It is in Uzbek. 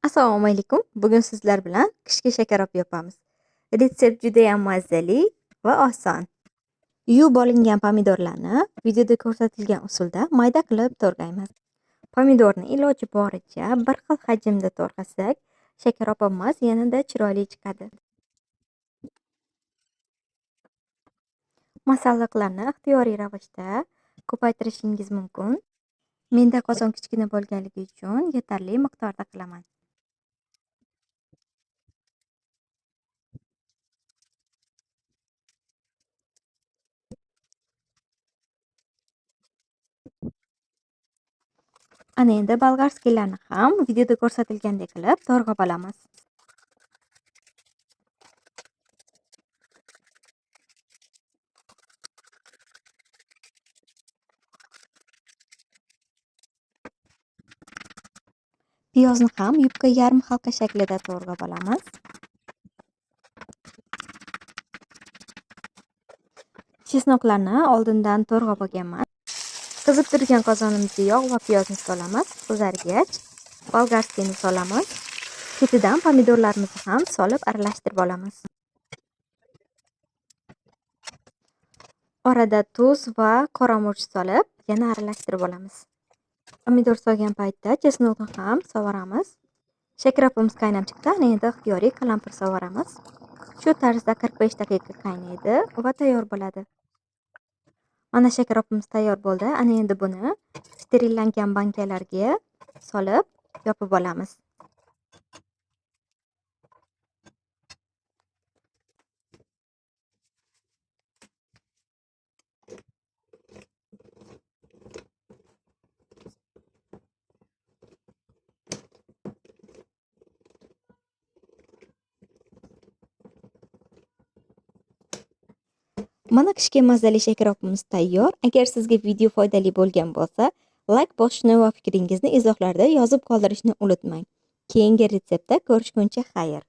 Assalomu alaykum. Bugun sizlar bilan qishki shakarop yopamiz. Retsept juda ham mazali va oson. Yuvib olingan pomidorlarni videoda ko'rsatilgan usulda mayda qilib to'g'raymiz. Pomidorni iloji boricha bir xil hajmda to'g'rasak, shakaropimiz yanada chiroyli chiqadi. Masalliqlarni ixtiyoriy ravishda ko'paytirishingiz mumkin. Menda qozon kichkina bo'lganligi uchun yetarli miqdorda qilaman. Ana endi bolgarskiylarni ham videoda ko'rsatilgandek qilib to'g'rab olamiz. Piyozni ham yupqa yarim halqa shaklida to'g'rab olamiz. Chesnoklarni oldindan to'g'rab olganman. Qizib turgan qozonimizga yog' va piyozni solamiz. Qizargach, bolgarskiyni solamiz. Ketidan pomidorlarimizni ham solib aralashtirib olamiz. Orada tuz va qora murch solib, yana aralashtirib olamiz. Pomidor solgan paytda chesnokni ham sovoramiz. Shakaropimiz qaynab chiqdi. Ana endi ixtiyoriy qalampir sovoramiz. Shu tarzda 45 daqiqa qaynaydi va tayyor bo'ladi. Mana shakaropimiz tayyor bo'ldi. Ana endi buni sterillangan bankalarga solib yopib olamiz. Mana qishki mazali shakaropimiz tayyor. Agar sizga video foydali bo'lgan bo'lsa, like bosishni va fikringizni izohlarda yozib qoldirishni unutmang. Keyingi retseptda ko'rishguncha xayr.